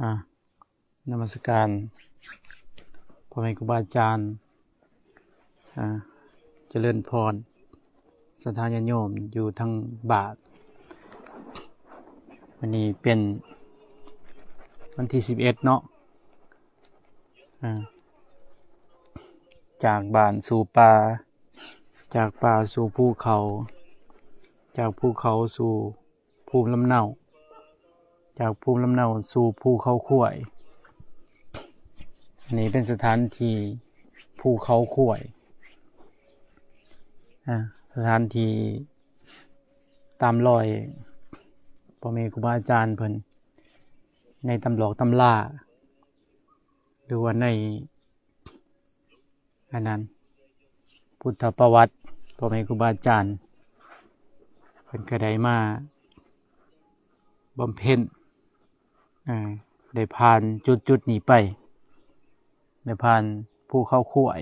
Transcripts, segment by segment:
ອ່າ ນະມັດສະການພໍ່ແມ່ຄູບາອາຈານ ອ່າ ຈະເລີນພອນ ສັດທາຍາດໂຍມຢູ່ທັງບ້ານ. ວັນນີ້ເປັນວັນທີສິບເອັດເນາະ ອ່າ ຈາກບ້ານສູ່ປ່າ ຈາກປ່າສູ່ພູເຂົາ ຈາກພູເຂົາສູ່ ພູມລຳເນົາ ຈາກພູມລຳເນົາສູ່ພູເຂົາຄວາຍ. ອັນນີ້ເປັນສະຖານທີ່ພູເຂົາຄວາຍ ອ່າ ສະຖານທີ່ຕາມລອຍພໍ່ແມ່ຄູບາອາຈານເພິ່ນ ໃນຕຳຫຼອກຕຳລາ ຫຼືວ່າໃນ ອັນນັ້ນ ພຸດທະປະຫວັດ ພໍ່ແມ່ຄູບາອາຈານ ເພິ່ນກໍໄດ້ມາບຳເພັນ ເອີ ໄດ້ຜ່ານຈຸດໆນີ້ໄປ ໄດ້ຜ່ານພູເຂົາຄວາຍ.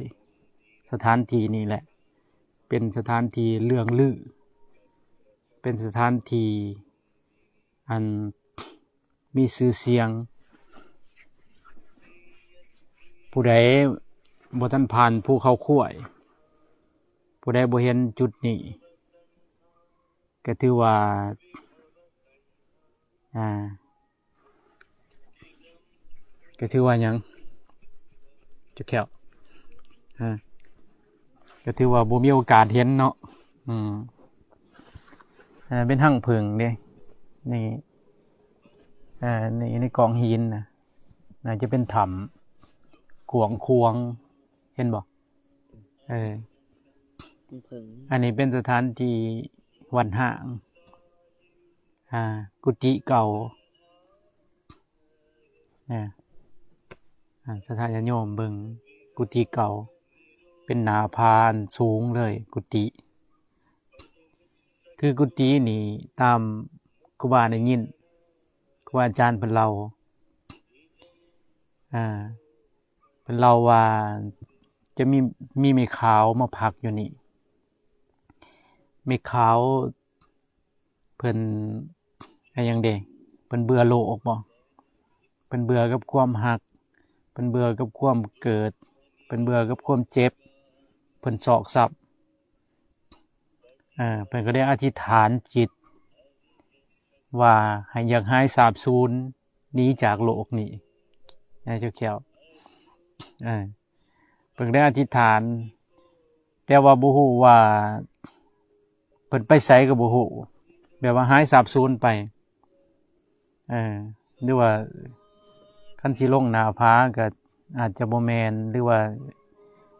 ສະຖານທີ່ນີ້ແຫຼະ ເປັນສະຖານທີ່ເລື່ອງລື ເປັນສະຖານທີ່ ອັນ ມີຊື່ສຽງ. ຜູ້ໃດບໍ່ທັນຜ່ານພູເຂົາຄວາຍ ຜູ້ໃດບໍ່ເຫັນຈຸດນີ້ ກໍຖືວ່າ ອ່າ ກໍຖືວ່າຫຍັງ ເຈົ້າແຂ້ວ ອ່າ ກໍຖືວ່າບໍ່ມີໂອກາດເຫັນເນາະ. ອືມ ອັນນັ້ນເປັນຮັງເຜິ້ງເດ້ ນີ້ ເອີ ນີ້ ໃນກອງຫີນນະ ໜ້າຈະເປັນຖ້ຳກວ້າງຂວາງ ເຫັນບໍ່? ເອີ ເຜິ້ງ ອັນນີ້ເປັນສະຖານທີ່ວັດຮ້າງ ອ່າ ກຸຕິເກົ່າ ນະ ອ່າ ສະຖານຍາດໂຍມເບິ່ງກຸຕິເກົ່າ ເປັນໜ້າຜາອັນສູງເລີຍ ກຸຕິ ຄືກຸຕິນີ້ ຕາມຄູບາໄດ້ຍິນ ຄູບາອາຈານເພິ່ນເລົ່າ ອ່າ ເພິ່ນເລົ່າວ່າຈະມີ ມີແມ່ຂາວມາພັກຢູ່ນີ້ ແມ່ຂາວ ເພິ່ນ ອາ ຫຍັງເດ ເພິ່ນເບື່ອໂລກບໍ ເພິ່ນເບື່ອກັບຄວາມຮັກ ເພິ່ນເບື່ອກັບຄວາມເກີດ ເພິ່ນເບື່ອກັບຄວາມເຈັບ ເພິ່ນຊອກຊ້ຳ ເອີ ເພິ່ນກໍໄດ້ອະທິດຖານຈິດວ່າໃຫ້ ຢາກຫາຍສາບສູນໜີຈາກໂລກນີ້ ນະ ເຈົ້າແຂ້ວ ເອີ ເພິ່ນໄດ້ອະທິດຖານ ແຕ່ວ່າບໍ່ຮູ້ວ່າເພິ່ນໄປໃສກໍບໍ່ຮູ້ ແບບວ່າຫາຍສາບສູນໄປ ເອີ ຫຼືວ່າຄັນຊິລົງໜ້າຜາກໍອາດຈະບໍ່ແມ່ນ ຫຼືວ່າ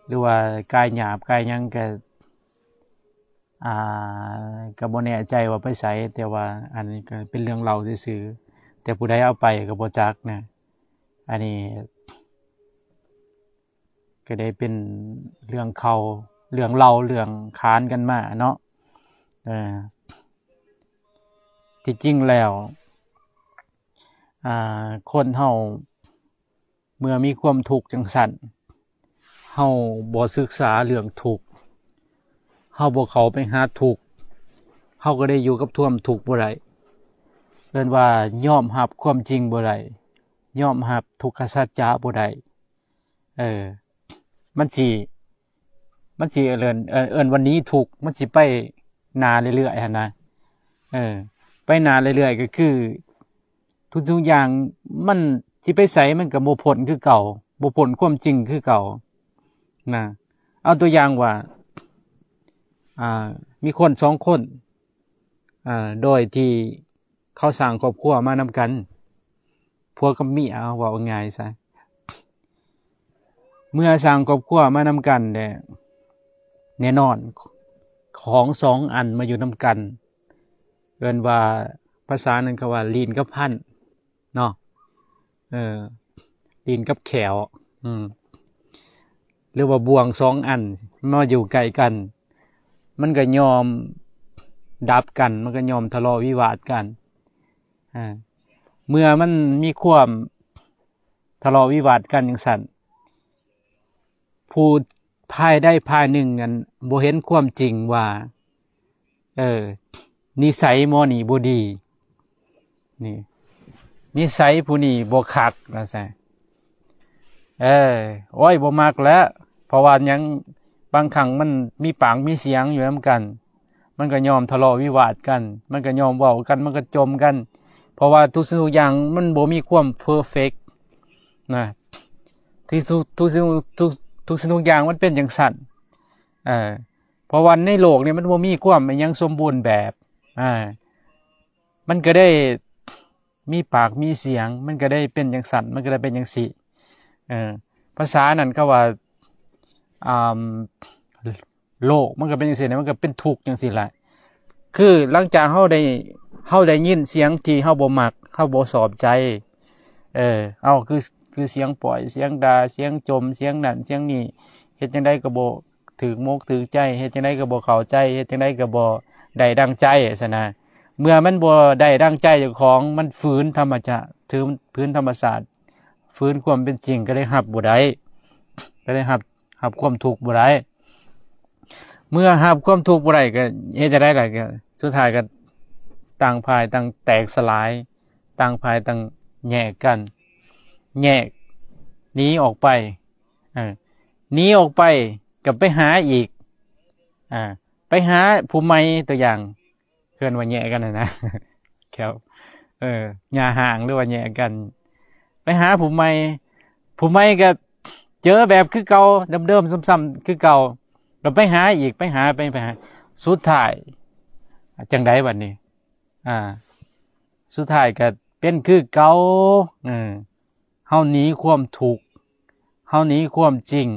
ຫຼືວ່າກາຍຫຍາບກາຍຫຍັງກໍ ອ່າ ກໍບໍ່ແນ່ໃຈວ່າໄປໃສ ແຕ່ວ່າອັນນີ້ກໍເປັນເລື່ອງເລົ່າຊື່ໆ ແຕ່ຜູ້ໃດເອົາໄປກໍບໍ່ຈັກນະ ອັນນີ້ ກໍໄດ້ເປັນເລື່ອງເລົ່າ ເລື່ອງເລົ່າ ເລື່ອງຂານກັນມາເນາະ ເອີ ທີ່ຈິງແລ້ວ ອ່າ ຄົນເຮົາເມື່ອມີຄວາມທຸກຈັ່ງຊັ້ນ ເຮົາບໍ່ສຶກສາເລື່ອງທຸກ ເຮົາບໍ່ເຂົ້າໄປຫາທຸກ ເຮົາກໍໄດ້ຢູ່ກັບຄວາມທຸກບໍ່ໄດ້ ເອີ້ນວ່າຍອມຮັບຄວາມຈິງບໍ່ໄດ້ ຍອມຮັບທຸກຂະສັດຈະບໍ່ໄດ້ ເອີ ມັນຊິ ມັນຊິເອີ້ນ ເອີ້ນວ່າໜີທຸກ ມັນຊິໄປໜ້າເລື້ອຍໆຫັ້ນນະ ເອີ ໄປໜ້າເລື້ອຍໆ ກໍຄືທຸກໆຢ່າງມັນຊິໄປໃສມັນກໍບໍ່ພົ້ນຄືເກົ່າ ບໍ່ພົ້ນຄວາມຈິງຄືເກົ່ານະ. ເອົາຕົວຢ່າງວ່າ ອ່າ ມີຄົນສອງຄົນ ເອີ ໂດຍທີ່ ເຂົາສ້າງຄອບຄົວມານຳກັນ ຜົວກັບເມຍ ເວົ້າງ່າຍຊະ ເມື່ອສ້າງຄອບຄົວມານຳກັນແລ້ວ ແນ່ນອນ ຂອງສອງອັນມາຢູ່ນຳກັນ ເອີ້ນວ່າ ພາສານັ້ນເຂົາວ່າລີ້ນກັບພັນເນາະ ເອີ ລີ້ນກັບແຂ້ວ ອືມ ຫຼືວ່າບ່ວງສອງອັນມາຢູ່ໃກ້ກັນ ມັນກໍຍ່ອມດັບກັນ ມັນກໍຍ່ອມທະເລາະວິວາດກັນ ອາ ເມື່ອມັນມີຄວາມທະເລາະວິວາດກັນຈັ່ງຊັ້ນ ຜູ້ຝ່າຍໃດຝ່າຍໜຶ່ງນັ້ນບໍ່ເຫັນຄວາມຈິງວ່າ ເອີ ນິໄສໝໍນີ້ບໍ່ດີ ນີ້ ນິໄສຜູ້ນີ້ບໍ່ຄັກ ວ່າຊັ້ນ. ເອີ ໂອ້ຍ ບໍ່ມັກແຫຼະ ເພາະວ່າຫຍັງ ບາງຄັ້ງມັນມີປາກມີສຽງຢູ່ນຳກັນ ມັນກໍຍອມທະເລາະວິວາດກັນ ມັນກໍຍອມເວົ້າກັນ ມັນກໍຈົ່ມກັນ ເພາະວ່າທຸກສິ່ງທຸກຢ່າງມັນບໍ່ມີຄວາມເພີເຟັກນະ ທີ່ສຸ ທຸກສິ່ງ ທຸກ ທຸກສິ່ງທຸກຢ່າງມັນເປັນຈັ່ງຊັ້ນ. ເອີ ເພາະວ່າໃນໂລກນີ້ມັນບໍ່ມີຄວາມອີ່ຫຍັງສົມບູນແບບ ອາ ມັນກໍໄດ້ມີປາກມີສຽງ ມັນກໍໄດ້ເປັນຈັ່ງຊັ້ນ ມັນກໍໄດ້ເປັນຈັ່ງຊີ້. ເອີ ພາສານັ້ນເຂົາວ່າ ອ່າ ໂລກມັນກໍເປັນຈັ່ງຊີ້ນະ ມັນກໍເປັນທຸກຈັ່ງຊີ້ແຫຼະ. ຄືຫຼັງຈາກເຮົາໄດ້ ເຮົາໄດ້ຍິນສຽງທີ່ເຮົາບໍ່ມັກ ເຮົາບໍ່ຊອບໃຈ ເອີ ເອົາ ຄື ຄືສຽງປ້ອຍ ສຽງດ່າ ສຽງຈົ່ມ ສຽງນັ້ນສຽງນີ້ ເຮັດຈັ່ງໃດກໍບໍ່ຖືກມົກຖືກໃຈ ເຮັດຈັ່ງໃດກໍບໍ່ເຂົ້າໃຈ ເຮັດຈັ່ງໃດກໍບໍ່ໄດ້ດັ່ງໃຈຊັ້ນນະ. ເມື່ອມັນບໍ່ໄດ້ດັ່ງໃຈເຈົ້າຂອງ ມັນຝືນທຳມະຈາດ ຖື ຝືນທຳມະຊາດ ຝືນຄວາມເປັນຈິງ ກໍເລີຍຮັບບໍ່ໄດ້ ກໍເລີຍຮັບ ຮັບຄວາມທຸກບໍ່ໄດ້. ເມື່ອຮັບຄວາມທຸກບໍ່ໄດ້ ກໍເຮັດຈັ່ງໃດລະ? ກໍສຸດທ້າຍກໍຕ່າງຝ່າຍຕ່າງແຕກສະຫຼາຍ ຕ່າງຝ່າຍຕ່າງແຍກກັນ ແຍກໜີອອກໄປ ເອີ ໜີອອກໄປກໍໄປຫາອີກ ອາ ໄປຫາຜູ້ໃໝ່ ຕົວຢ່າງ ເອີ້ນວ່າແຍກກັນຫັ້ນນະ ແຖວ ເອີ ຫຍ້າຮ້າງ ຫຼືວ່າແຍກກັນ ໄປຫາຜູ້ໃໝ່ ຜູ້ໃໝ່ກໍເຈີແບບຄືເກົ່າ ເດີມໆຊ້ຳໆຄືເກົ່າ ກໍໄປຫາອີກ ໄປຫາ ໄປ ໄປຫາ ສຸດທ້າຍຈັ່ງໃດບັດນີ້? ອາ ສຸດທ້າຍກໍເປັນຄືເກົ່າ ເອີ ເຮົາໜີຄວາມທຸກ ເຮົາໜີຄວາມຈິງ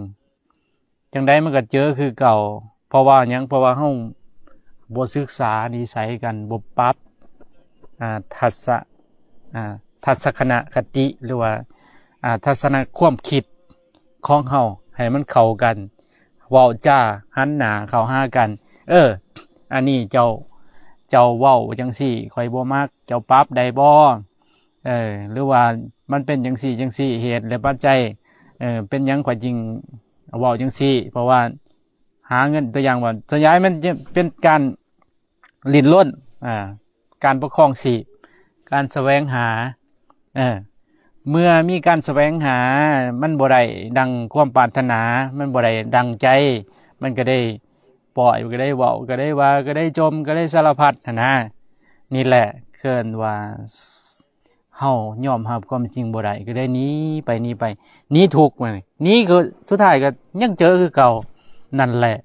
ຈັ່ງໃດມັນກໍເຈີຄືເກົ່າ. ເພາະວ່າຫຍັງ? ເພາະວ່າເຮົາບໍ່ສຶກສານິໄສກັນ ບໍ່ປັບ ອາ ທັດສະ ອາ ທັດສະຄະນະຄະຕິ ຫຼືວ່າ ອາ ທັດສະນະຄວາມຄິດຂອງເຮົາໃຫ້ມັນເຂົ້າກັນ ເວົ້າຈາຫັນໜ້າເຂົ້າຫາກັນ ເອີ ອັນນີ້ເຈົ້າ ເຈົ້າເວົ້າຈັ່ງຊີ້ ຂ້ອຍບໍ່ມັກ ເຈົ້າປັບໄດ້ບໍ່? ເອີ ຫຼືວ່າມັນເປັນຈັ່ງຊີ້ຈັ່ງຊີ້ ເຫດ ແລະ ປັດໄຈ ເອີ ເປັນຫຍັງຂ້ອຍຈຶ່ງເວົ້າຈັ່ງຊີ້? ເພາະວ່າຫາເງິນ ຕົວຢ່າງວ່າ ສ່ວນໃຫຍ່ມັນຈະເປັນການ ລິ້ນລົນ ອາ ການປະຄອງຊີບ ການສະແຫວງຫາ ເອີ ເມື່ອມີການສະແຫວງຫາ ມັນບໍ່ໄດ້ດັ່ງຄວາມປາດຖະໜາ ມັນບໍ່ໄດ້ດັ່ງໃຈ ມັນກໍໄດ້ປ່ອຍ ກໍໄດ້ເວົ້າ ກໍໄດ້ວ່າ ກໍໄດ້ຈົ່ມ ກໍໄດ້ສາລະພັດຫັ້ນນະ. ນີ້ແຫຼະເອີ້ນວ່າ ເຮົາຍອມຮັບຄວາມຈິງບໍ່ໄດ້ ກໍໄດ້ໜີໄປ ໜີໄປ ໜີທຸກ ໜີກໍສຸດທ້າຍກໍຍັງເຈີຄືເກົ່າ ນັ້ນແຫຼະ.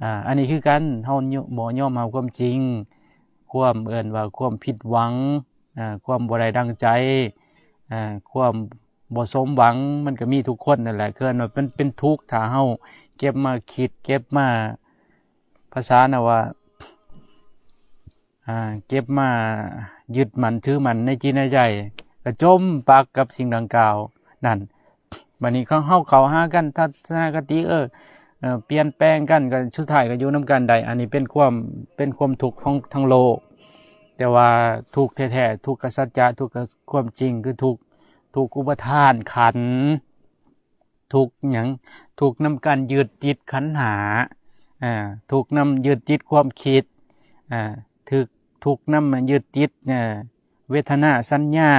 ອາ ອັນນີ້ຄືກັນ ເຮົາບໍ່ຍອມຮັບຄວາມຈິງ ຄວາມ ເອີ້ນວ່າຄວາມຜິດຫວັງ ອາ ຄວາມບໍ່ໄດ້ດັ່ງໃຈ ອາ ຄວາມບໍ່ສົມຫວັງ ມັນກໍມີທຸກຄົນນັ້ນແຫຼະ. ເອີ້ນວ່າເປັນ ເປັນທຸກ ຖ້າເຮົາເກັບມາຄິດ ເກັບມາ ພາສານະວ່າ ອ່າ ເກັບມາຍຶດໝັ້ນຖືໝັ້ນໃນຈິດໃນໃຈ ກະຈົມປັກກັບສິ່ງດັ່ງກ່າວນັ້ນ. ບາດນີ້ເຮົາເຂົ້າຫາກັນ ທັດສະນະຄະຕິ ເອີ ປ່ຽນແປງກັນ ກະສຸດທ້າຍກະຢູ່ນຳກັນໄດ້. ອັນນີ້ເປັນຄວາມ ເປັນຄວາມທຸກຂອງທັງໂລກ. ແຕ່ວ່າທຸກແທ້ໆ ທຸກກະສັດຈະ ທຸກກະຄວາມຈິງ ຄືທຸກ ທຸກອຸປະທານຂັນ ທຸກຫຍັງ? ທຸກນຳການຍຶດຕິດຂັນຫ້າ ອາ ທຸກນຳຍຶດຕິດຄວາມຄິດ ອາ ທຶກ ທຸກນຳຍຶດຕິດ ເວທະນາ ສັນຍາ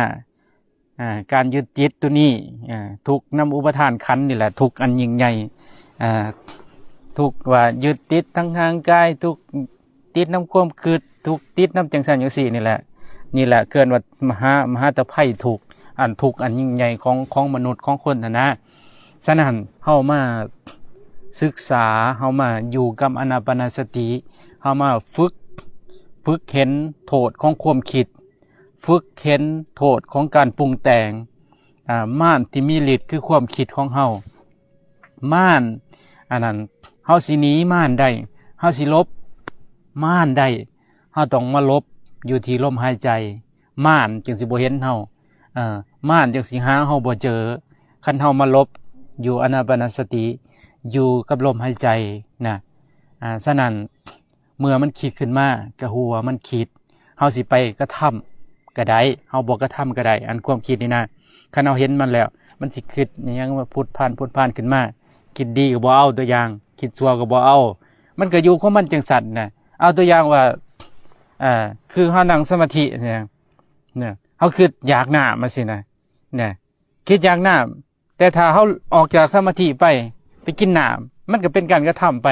ອາ ການຍຶດຕິດໂຕນີ້ ອາ ທຸກນຳອຸປະທານຂັນນີ້ແຫຼະ ທຸກອັນຍິ່ງໃຫຍ່ ອາ ທຸກວ່າຍຶດຕິດທາງຮ່າງກາຍ ທຸກ ຕິດນຳຄວາມຄິດ ທຸກຕິດນຳຈັ່ງຊັ້ນຈັ່ງຊີ້ນີ້ແຫຼະ. ນີ້ແຫຼະເອີ້ນວ່າມະຫາ ມະຫາຕະໄພທຸກ ອັນທຸກອັນຍິ່ງໃຫຍ່ຂອງ ຂອງມະນຸດ ຂອງຄົນຫັ້ນນະ. ສະນັ້ນ ເຮົາມາສຶກສາ ເຮົາມາຢູ່ກັບອານາປານະສະຕິ ເຮົາມາຝຶກ ຝຶກເຫັນໂທດຂອງຄວາມຄິດ ຝຶກເຫັນໂທດຂອງການປຸງແຕ່ງ ອາ ມານທີ່ມີລິດຄືຄວາມຄິດຂອງເຮົາ ມານ ອັນນັ້ນ ເຮົາຊິໜີມານໄດ້ ເຮົາຊິຫຼົບມານໄດ້ ເຮົາຕ້ອງມາຫຼົບຢູ່ທີ່ລົມຫາຍໃຈ ມານຈຶ່ງຊິບໍ່ເຫັນເຮົາ ເອີ ມານຈຶ່ງຊິຫາເຮົາບໍ່ເຈີ ຄັນເຮົາມາຫຼົບຢູ່ອານາປານະສະຕິ ຢູ່ກັບລົມຫາຍໃຈນະ. ອາ ສະນັ້ນ ເມື່ອມັນຄິດຂຶ້ນມາ ກະຮູ້ວ່າມັນຄິດ ເຮົາຊິໄປກະທຳກະໄດ້ ເຮົາບໍ່ກະທຳກະໄດ້ ອັນຄວາມຄິດນີ້ນະ. ຄັນເຮົາເຫັນມັນແລ້ວ ມັນຊິຄິດອີ່ຫຍັງວ່າຜຸດຜ່ານ ຜຸດຜ່ານຂຶ້ນມາ ຄິດດີກໍບໍ່ເອົາ ຕົວຢ່າງ ຄິດຊົ່ວກໍບໍ່ເອົາ ມັນກະຢູ່ຂອງມັນຈັ່ງຊັ້ນນະ. ເອົາຕົວຢ່າງວ່າ ເອີ ຄືເຮົານັ່ງສະມາທິນະ ນະ ເຮົາຄິດຢາກນ້ຳຈັ່ງຊີ້ນະ ນະ ຄິດຢາກນ້ຳ ແຕ່ຖ້າເຮົາອອກຈາກສະມາທິໄປ ໄປກິນນ້ຳ ມັນກໍເປັນການກະທຳໄປ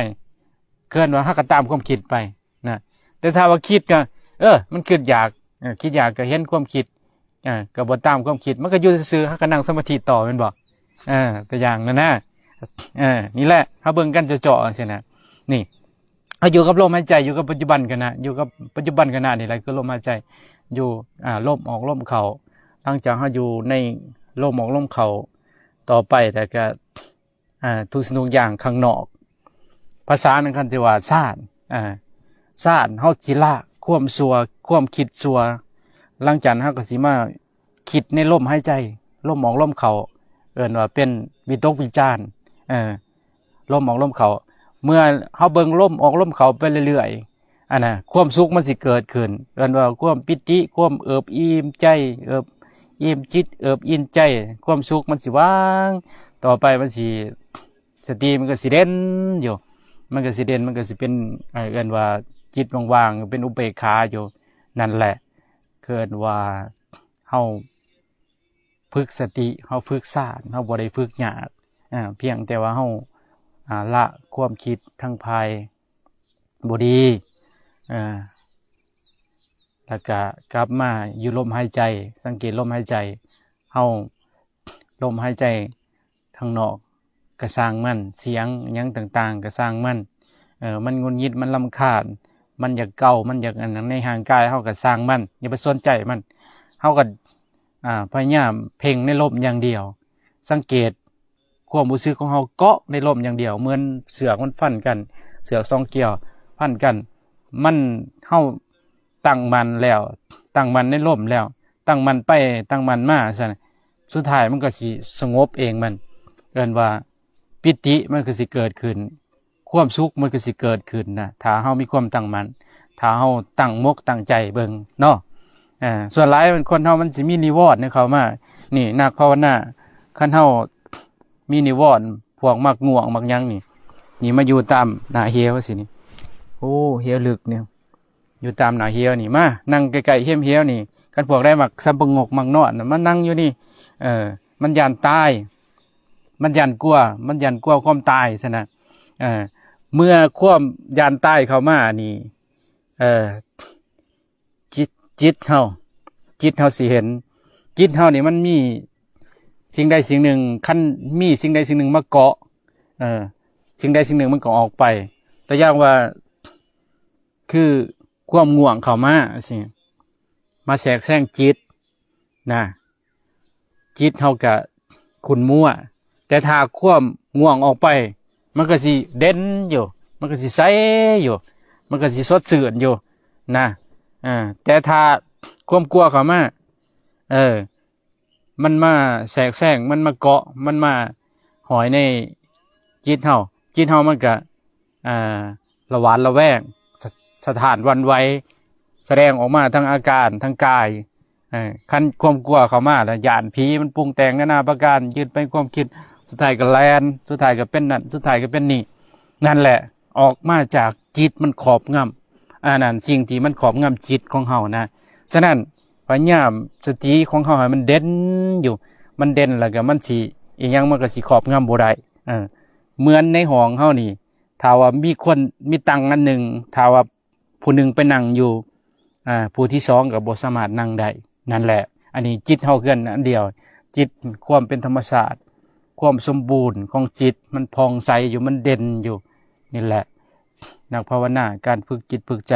ເອີ້ນວ່າເຮົາກໍຕາມຄວາມຄິດໄປນະ. ແຕ່ຖ້າວ່າຄິດກໍ ເອີ ມັນຄິດຢາກ ເອີ ຄິດຢາກກໍເຫັນຄວາມຄິດ ເອີ ກໍບໍ່ຕາມຄວາມຄິດ ມັນກໍຢູ່ຊື່ໆ ເຮົາກໍນັ່ງສະມາທິຕໍ່ແມ່ນບໍ່? ເອີ ຕົວຢ່າງນັ້ນນະ ເອີ ນີ້ແຫຼະ ເຮົາເບິ່ງກັນເຈາະໆ ຈັ່ງຊີ້ນະ ນີ້ ເຮົາຢູ່ກັບລົມຫາຍໃຈ ຢູ່ກັບປັດຈຸບັນຂະນະ ຢູ່ກັບປັດຈຸບັນຂະນະນີ້ແຫຼະ ຄືລົມຫາຍໃຈ ຢູ່ ອາ ລົມອອກລົມເຂົ້າ. ຫຼັງຈາກເຮົາຢູ່ໃນລົມອອກລົມເຂົ້າຕໍ່ໄປ ແລ້ວກໍ ອາ ທຸກສິ່ງທຸກຢ່າງຂ້າງນອກ ພາສານັ້ນຄັນຊິວ່າຊານ ອາ ຊານ ເຮົາຊິລະຄວາມຊົ່ວ ຄວາມຄິດຊົ່ວ. ຫຼັງຈາກນັ້ນເຮົາກໍຊິມາ ຄິດໃນລົມຫາຍໃຈ ລົມອອກລົມເຂົ້າ ເອີ້ນວ່າເປັນວິຕົກວິຈານ ເອີ ລົມອອກລົມເຂົ້າ. ເມື່ອເຮົາເບິ່ງລົມອອກລົມເຂົ້າໄປເລື້ອຍໆ ອັນນະ ຄວາມສຸກມັນຊິເກີດຂຶ້ນ ເອີ້ນວ່າຄວາມປີຕິ ຄວາມເອິບອີ່ມໃຈ ເອິບອີ່ມຈິດ ເອິບອີ່ມໃຈ ຄວາມສຸກມັນຊິຫວ່າງ ຕໍ່ໄປມັນຊິ ສະຕິມັນກໍຊິເດັ່ນຢູ່ ມັນກໍຊິເດັ່ນ ມັນກໍຊິເປັນ ເອີ້ນວ່າຈິດວ່າງໆ ເປັນອຸເບກຂາຢູ່. ນັ້ນແຫຼະ ເອີ້ນວ່າເຮົາຝຶກສະຕິ ເຮົາຝຶກຊານ ເຮົາບໍ່ໄດ້ຝຶກຍາກ ອາ ພຽງແຕ່ວ່າເຮົາ ອາ ລະຄວາມຄິດທາງຝ່າຍບໍ່ດີ ອາ ແລ້ວກະກັບມາຢູ່ລົມຫາຍໃຈ ສັງເກດລົມຫາຍໃຈເຮົາ ລົມຫາຍໃຈທາງນອກກະຊ່າງມັນ ສຽງຫຍັງຕ່າງໆກະຊ່າງມັນ ເອີ ມັນຫງຸດຫງິດ ມັນລຳຄານ ມັນຢາກເກົາ ມັນຢາກອັນນັ້ນໃນຮ່າງກາຍເຮົາກະຊ່າງມັນ ຢ່າໄປສົນໃຈມັນ. ເຮົາກໍ ອາ ພະຍາຍາມເພັ່ງໃນລົມຢ່າງດຽວ ສັງເກດຄວາມຮູ້ສຶກຂອງເຮົາເກາະໃນລົມຢ່າງດຽວ ເໝືອນເຊືອກມັນຟັນກັນ ເຊືອກສອງກ່ຽວຟັນກັນ ມັນ ເຮົາຕັ້ງໝັ້ນແລ້ວ ຕັ້ງໝັ້ນໃນລົມແລ້ວ ຕັ້ງໝັ້ນໄປຕັ້ງໝັ້ນມາຊັ້ນ ສຸດທ້າຍມັນກໍຊິສະຫງົບເອງ ມັນເອີ້ນວ່າປີຕິມັນກໍຊິເກີດຂຶ້ນ ຄວາມສຸກມັນກໍຊິເກີດຂຶ້ນນະ ຖ້າເຮົາມີຄວາມຕັ້ງໝັ້ນ ຖ້າເຮົາຕັ້ງມົກຕັ້ງໃຈເບິ່ງເນາະ. ອາ ສ່ວນຫຼາຍຄົນເຮົາມັນຊິມີນິວອນໃນເຂົ້າມາ ນີ້ນັກພາວະນາ ຄັນເຮົາມີນິວອນ ພວກມັກງ່ວງມັກຫຍັງນີ້ ນີ້ມາຢູ່ຕາມໜ້າເຫວຊີ້ນີ້ ໂອ້ ເຫວເລິກນີ້ ຢູ່ຕາມໜ້າເຫວນີ້ ມານັ່ງໃກ້ໆເຫວນີ້ ຄັນພວກໃດມັກສະຫງົບມັກນອນ ມານັ່ງຢູ່ນີ້ ເອີ ມັນຢ້ານຕາຍ ມັນຢ້ານກົວ ມັນຢ້ານກົວຄວາມຕາຍຊັ້ນນະ ເອີ ເມື່ອຄວາມຢ້ານຕາຍເຂົ້າມານີ້ ເອີ ຈິດ ຈິດເຮົາ ຈິດເຮົາຊິເຫັນ ຈິດເຮົານີ້ມັນມີສິ່ງໃດສິ່ງໜຶ່ງ ຄັນມີສິ່ງໃດສິ່ງໜຶ່ງມາເກາະ ເອີ ສິ່ງໃດສິ່ງໜຶ່ງມັນກໍອອກໄປ ຕົວຢ່າງວ່າ ຄືຄວາມງ່ວງເຂົ້າມາຊີ້ ມາແຊກແຊງຈິດນະ ຈິດເຮົາກະຂຸ້ນມົວ ແຕ່ຖ້າຄວາມງ່ວງອອກໄປ ມັນກໍຊິເດັ່ນຢູ່ ມັນກໍຊິໃສຢູ່ ມັນກໍຊິສົດຊື່ນຢູ່ນະ ເອີ ແຕ່ຖ້າຄວາມກົວເຂົ້າມາ ເອີ ມັນມາແຊກແຊງ ມັນມາເກາະ ມັນມາຫ້ອຍໃນຈິດເຮົາ ຈິດເຮົາມັນກະ ອ່າ ລະຫວາດລະແວງ ສະ ສະທ້ານຫວັ່ນໄຫວ ສະແດງອອກມາທາງອາການ ທາງກາຍ ເອີ ຄັນຄວາມກົວເຂົ້າມາລະ ຢ້ານຜີມັນປຸງແຕ່ງນານາປະການ ຍຶດໄປຄວາມຄິດ ສຸດທ້າຍກໍແລ່ນ ສຸດທ້າຍກໍເປັນນັ້ນ ສຸດທ້າຍກໍເປັນນີ້ ນັ້ນແຫຼະ ອອກມາຈາກຈິດມັນຄອບງຳ ອັນນັ້ນ ສິ່ງທີ່ມັນຄອບງຳຈິດຂອງເຮົານະ. ສະນັ້ນ ພະຍາຍາມສະຕິຂອງເຮົາໃຫ້ມັນເດັ່ນຢູ່ ມັນເດັ່ນແລ້ວກໍມັນຊິ ອີ່ຫຍັງມັນກໍຊິຄອບງຳບໍ່ໄດ້ ເອີ ເໝືອນໃນຫ້ອງເຮົານີ້ ຖ້າວ່າມີຄົນ ມີຕັ່ງອັນໜຶ່ງ ຖ້າວ່າຜູ້ໜຶ່ງໄປນັ່ງຢູ່ ອາ ຜູ້ທີສອງກໍບໍ່ສາມາດນັ່ງໄດ້ ນັ້ນແຫຼະ ອັນນີ້ຈິດເຮົາເຄື່ອນອັນດຽວ ຈິດ ຄວາມເປັນທຳມະຊາດ ຄວາມສົມບູນຂອງຈິດ ມັນຜ່ອງໃສຢູ່ ມັນເດັ່ນຢູ່ ນີ້ແຫຼະ ນັກພາວະນາ ການຝຶກຈິດຝຶກໃຈ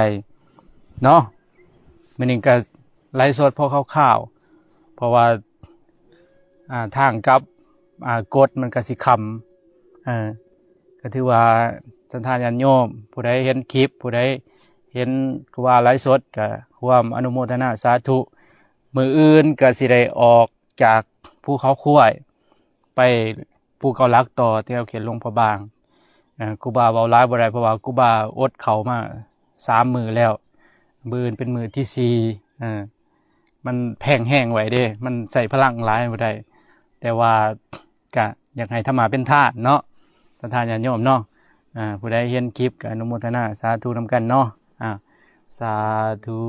ເນາະ. ມື້ນີ້ກໍໄລຟ໌ສົດພໍຄ່າວໆ ເພາະວ່າ ອ່າ ທາງກັບ ອ່າ ກົດມັນກໍຊິຄ່ຳ ເອີ ກໍຖືວ່າສັດທາຍາດໂຍມ ຜູ້ໃດເຫັນຄລິບ ຜູ້ໃດເຫັນຄູບາໄລຟ໌ສົດ ກໍຮ່ວມອະນຸໂມທະນາສາທຸ. ມື້ອື່ນກໍຊິໄດ້ອອກຈາກພູເຂົາຄວາຍ ໄປພູເກົ້າຫຼັກຕໍ່ ແຖວເຂດຫຼວງພະບາງ. ເອີ ຄູບາເວົ້າຫຼາຍບໍ່ໄດ້ ເພາະວ່າຄູບາອົດເຂົ້າມາສາມມື້ແລ້ວ ມື້ອື່ນເປັນມື້ທີສີ່ ເອີ ມັນແພງແຮງໄວ້ເດ້ ມັນໃຊ້ພະລັງຫຼາຍບໍ່ໄດ້ ແຕ່ວ່າກະຢາກໃຫ້ທຳມາເປັນທານເນາະ ສັດທາຍາດໂຍມເນາະ. ອາ ຜູ້ໃດເຫັນຄລິບກໍອະນຸໂມທະນາສາທຸນຳກັນເນາະ. ອາ ສາທຸ.